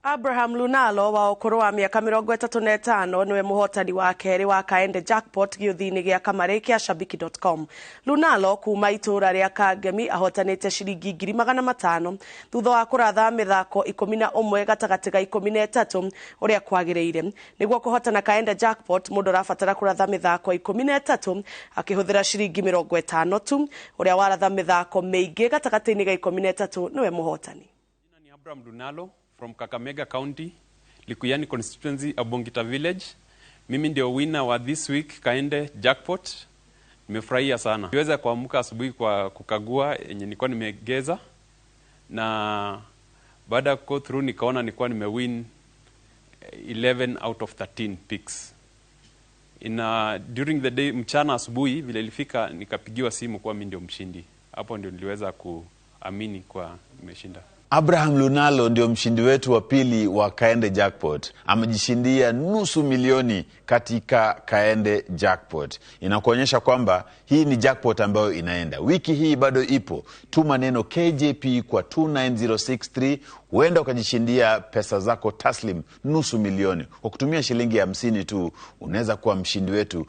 Abraham Lunalo wa ũkũrũ wa mĩaka 35 nĩwe mũhotani wa kerĩ wa Kaende Jackpot gĩũthi-inĩ gĩa kamarĩ kĩa Shabiki.com. Lunalo kuma itũũra rĩa Kangemi ahotanĩte ciringi 500,000 thutha wa kũratha mĩthako 11 gatagatĩ ga 13 ũrĩa kwagĩrĩire. Nĩguo kũhotana Kaende Jackpot mũndũ arabatara kũratha mĩthako 13 akĩhũthĩra ciringi 50 tu. Ũrĩa waratha mĩthako mĩingĩ gatagatĩ-inĩ ga 13 nĩwe mũhotani. Jina ni Abraham Lunalo from Kakamega County, Likuyani constituency, Abongita village. Mimi ndio winner wa this week Kaende Jackpot. Nimefurahia sana. Niweza kuamka asubuhi kwa kukagua yenye nilikuwa nimeegeza, na baada ya go through nikaona nilikuwa nimewin 11 out of 13 picks. During the day, mchana asubuhi vile ilifika, nikapigiwa simu kuwa mimi ndio mshindi. Hapo ndio niliweza kuamini kwa nimeshinda. Abraham Lunalo ndio mshindi wetu wa pili wa Kaende Jackpot. Amejishindia 500,000 katika Kaende Jackpot. Inakuonyesha kwamba hii ni jackpot ambayo inaenda. Wiki hii bado ipo. Tuma neno KJP kwa 29063, huenda ukajishindia pesa zako taslim 500,000. Kwa kutumia shilingi 50 tu unaweza kuwa mshindi wetu.